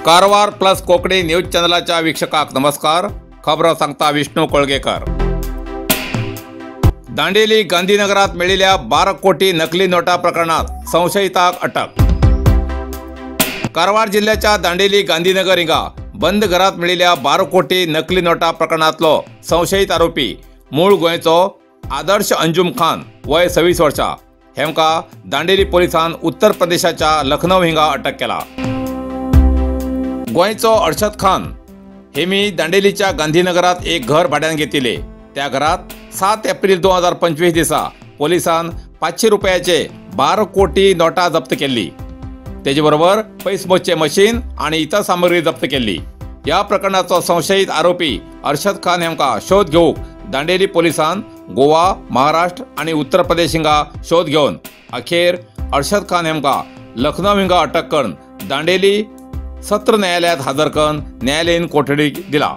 Karwar plus Konkani news चॅनलाच्या वीक्षकांक नमस्कार। खबरो सांगता विष्णू कोळगेकर। दांडेली गांधीनगरात मेळिल्ल्या 12 कोटी नकली नोटा प्रकरणात संशयिताक अटक। कारवार जिल्ह्याच्या दांडेली गांधीनगर हिंगा बंद घरात मेळिल्ल्या 12 कोटी नकली नोटा प्रकरणातलो संशयित आरोपी मूळ गोंयचो आदर्श अंजुम खान वय 26 वर्षा हेमका दांडेली पोलिसान उत्तर प्रदेशाच्या लखनौ हिंगा अटक केला। गोंयचो अर्शद खान हेमी दांडेलीच्या गांधीनगरात एक घर भाड्यान घेतिले। त्या घरात 7 एप्रिल 2025 दिसा पोलिसान 500 रुपयाचे 12 कोटी नोटा जप्त केली। तेजे बरोबर पैसे मोजचे मशीन आणि इतर सामग्री जप्त केली। या प्रकरणाचो संशयित आरोपी अर्शद खान हेमका शोध घेवंक दांडेली पोलिसान गोवा, महाराष्ट्र आणि उत्तर प्रदेश हिंगा शोध घेवन अखेर अर्शद खान हेमका लखनौ हिंगा अटक करून दांडेली सत्र न्यायालयात हजर करून न्यायालयीन कोठडी दिला।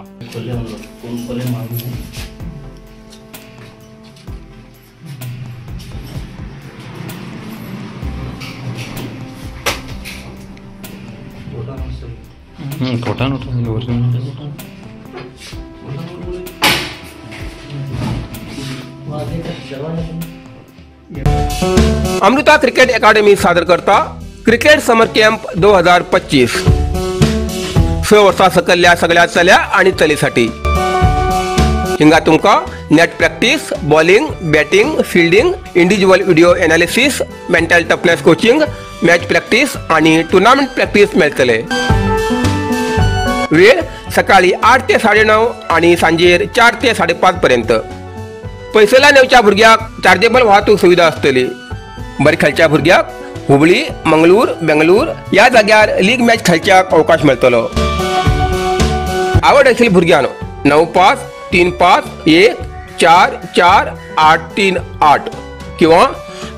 अमृता क्रिकेट अकादमी सादर करता क्रिकेट समर कॅम्प 2025। 6 वर्सां सकयल्ल्या सगळ्या चल्या आनी चलीसाठी हिंगा तुमकां net practice, bowling, batting, fielding, individual video analysis, mental toughness coaching, match practice आनी टुर्नामेंट प्रॅक्टीस मेळटले। वेळ सकाळी 8 ते 9:30 आनी सांजेर 4 ते 5:30 पर्यंत। पयसुल्ल्यान येवच्या भुरग्याक चार्जेबल वाहतूक सुविधा आसतली। बरें खेळच्या भुरग्याक हुबळी, मंगळूर, बेंगळूर ह्या जाग्यार लीग मॅच खेळच्याक अवकाश मेळटलो। आवड आशिल्ल्या भुरग्यान 95 35 1 4 4 8 3 8 किंवा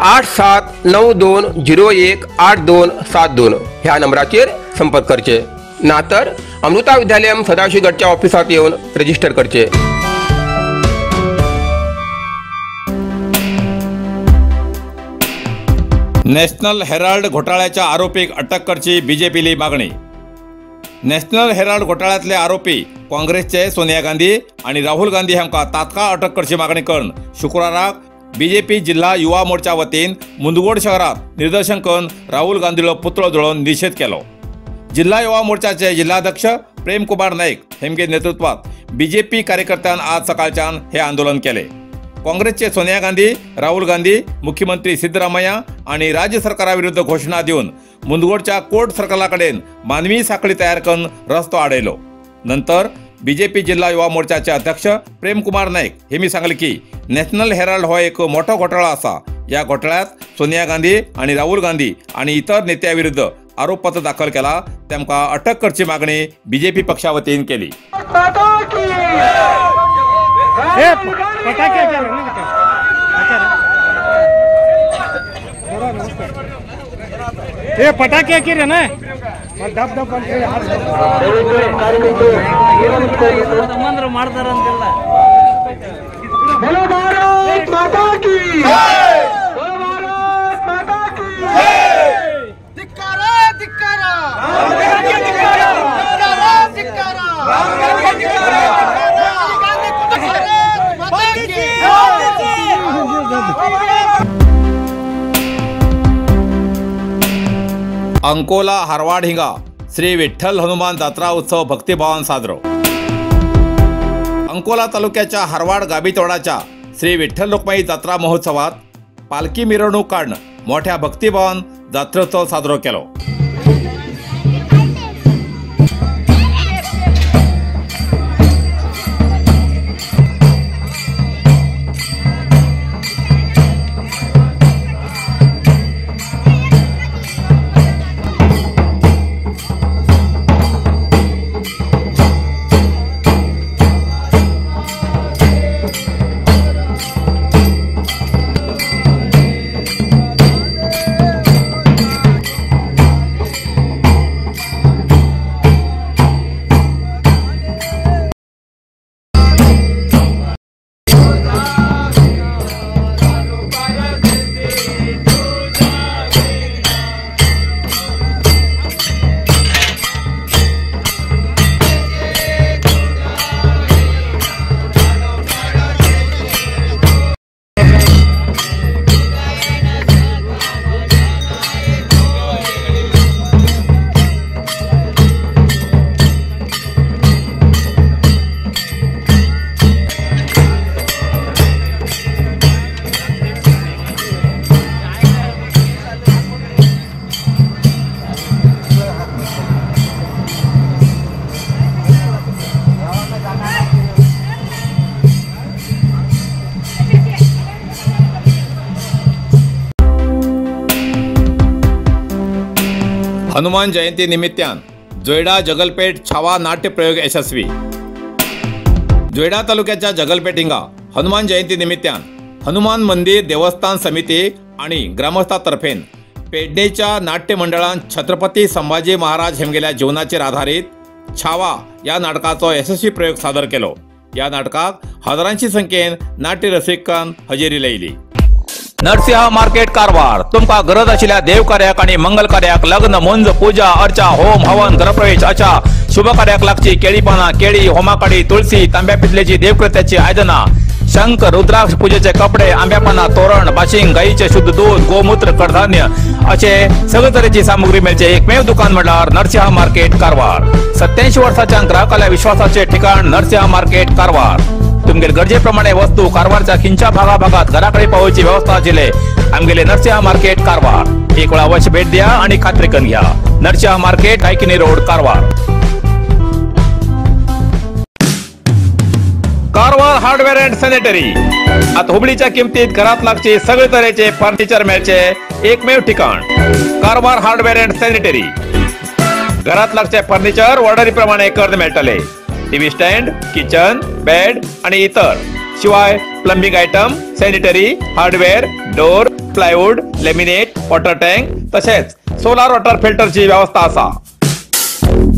8 7 9 2 0 1 8 2 7 2 ह्या नंबराचेर संपर्क करचे। ना तर अमृता विद्यालयम सदाशिवगडच्या ऑफिसात येवन रजिस्टर करचे। नॅशनल हेराल्ड घोटाळ्याच्या आरोपीक अटक करची बीजेपीली मागणी। नॅशनल हेराल्ड घोटाळ्यातले आरोपी काँग्रेसचे सोनिया गांधी आणि राहुल गांधी हांकां तात्काळ अटक करची मागणी करून शुक्राराक बीजेपी जिल्हा युवा मोर्चा वतीन मुंदगोड शहरात निदर्शन करून राहुल गांधीलो पुतळो जळोवन निषेध केलो। जिल्हा युवा मोर्चाचे जिल्हाध्यक्ष प्रेम कुमार नाईक हेमगे नेतृत्वात बीजेपी कार्यकर्त्यान आज सकाळच्यान हे आंदोलन केले। काँग्रेसचे सोनिया गांधी, राहुल गांधी, मुख्यमंत्री सिद्धरामय्या आणि राज्य सरकाराविरुद्ध घोषणा देऊन मुंदगोडच्या कोर्ट सर्कलाकडेन मानवी साखळी तयार करून रस्तो आडयलो। नंतर बीजेपी जिल्हा युवा मोर्चाचे अध्यक्ष प्रेम कुमार नाईक हेमी सांगले की नॅशनल हेराल्ड हो एक मोठो घोटाळो आसा। या घोटाळ्यात सोनिया गांधी आणि राहुल गांधी आणि इतर नेत्याविरुद्ध आरोपपत्र दाखल केला। तेमकां अटक करची मागणी बीजेपी पक्षा वतीन केली। पटाखे हाಕಿರೇನ ಡಬ್ ಡಬ್ ಅಂತ ಹೇಳಿ ತಮ್ಮಂದ್ರು ಮಾಡ್ತಾರಂತೆಲ್ಲ। बोलो भारत माता की जय, बोलो भारत माता की जय। धिक्कार धिक्कार धिक्कार धिक्कार धिक्कार माता की जय। अंकोला हारवाड हिंगा श्री विठ्ठल हनुमान जात्रा उत्सव भक्तिभावान साजरो। अंकोला तालुक्याच्या हारवाड गाबीतोडाच्या श्री विठ्ठल रुक्माई जात्रा महोत्सवात पालखी मिरवणूक काढून मोठ्या भक्तिभावान जात्रोत्सव साजरो केलो। हनुमान जयंती निमित्तान जोयडा जगलपेठ छावा नाट्यप्रयोग यशस्वी. जोयडा तालुक्याच्या जगलपेठ हिंगा हनुमान जयंती निमित्तान हनुमान मंदिर देवस्थान समिती आणि ग्रामस्थातर्फेन पेडणेच्या नाट्य मंडळान छत्रपती संभाजी महाराज हेमगेल्या जीवनाचेर आधारित छावा या नाटकाचो यशस्वी प्रयोग सादर केलो. या नाटकाक हजारांची संख्येन नाट्य रसिकान हजेरी लायली. नरसिंह मार्केट कारवार तुमका गरज आशिल्ल्या देवकार्याक आणि मंगल कार्याक लग्न मुंज पूजा अर्चा होम हवन गृहप्रवेश अशा शुभ कार्याक लागची केळी पानां केळी होमाकाडी तुळसी तांब्या पितलेची देवकृत्याची आयदनां शंख रुद्राक्ष पूजेचे कपडे आंब्या पानां तोरण बाशिंग गायीचे शुद्ध दूध गोमूत्र कडधान्य असे सगळे तरेची सामुग्री मेळचे एकमेव दुकान म्हळ्यार नरसिंह मार्केट कारवार. 87 वर्साच्या ग्राहकाल्या विश्वासाचे ठिकाण नरसिंह मार्केट कारवार. तुमगेर गरजेप्रमाणे वस्तू कारवारच्या खिंच्या भागाभागात घराकडे पावोवची व्यवस्था आशिल्ले आमगेले नरसिंह मार्केट कारवार. एक वेळा अवश्य भेट द्या आणि खात्री करून घ्या. Narasimha market, Kaikini road, Karwar. Karwar hardware and sanitary आता हुबळीच्या किमतीत घरात लागचे सगळे तरेचे फर्निचर मेळचे एकमेव ठिकाण कारवार हार्डवेअर अँड सॅनिटरी. घरात लागचे फर्निचर ऑर्डरी प्रमाणे करून मेळटले. टीव्ही स्टँड, किचन, बेड आणि इतर शिवाय plumbing item, sanitary hardware, door, plywood, laminate, water tank तसेच सोलार वॉटर फिल्टरची व्यवस्था असा.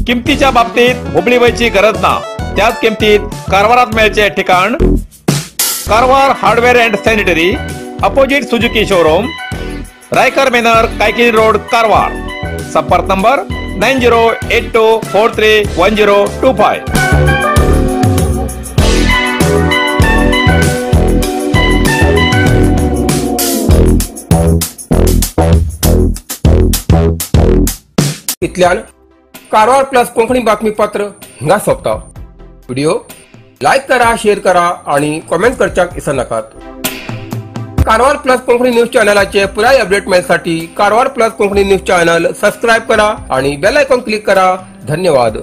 किमतीच्या बाबतीत हुबळी वयची गरज ना, त्याच किमतीत कारवारात मेळचे ठिकाण Karwar hardware and sanitary, opposite Suzuki showroom, Raikar manor, Kaikini road, Karwar. संपर्क नंबर 9082431025. इतल्यान कारवार प्लस कोंकणी बातमीपत्र हिंगा सोंपता. व्हिडिओ लायक करा, शेअर करा आणि कॉमेंट करच्याक विसरनाकात. कारवार प्लस कोंकणी न्यूज चॅनलाचे पुराय update मेळसाठी Karwar plus Konkani news channel subscribe करा आणि बेल आयकॉन क्लिक करा. धन्यवाद.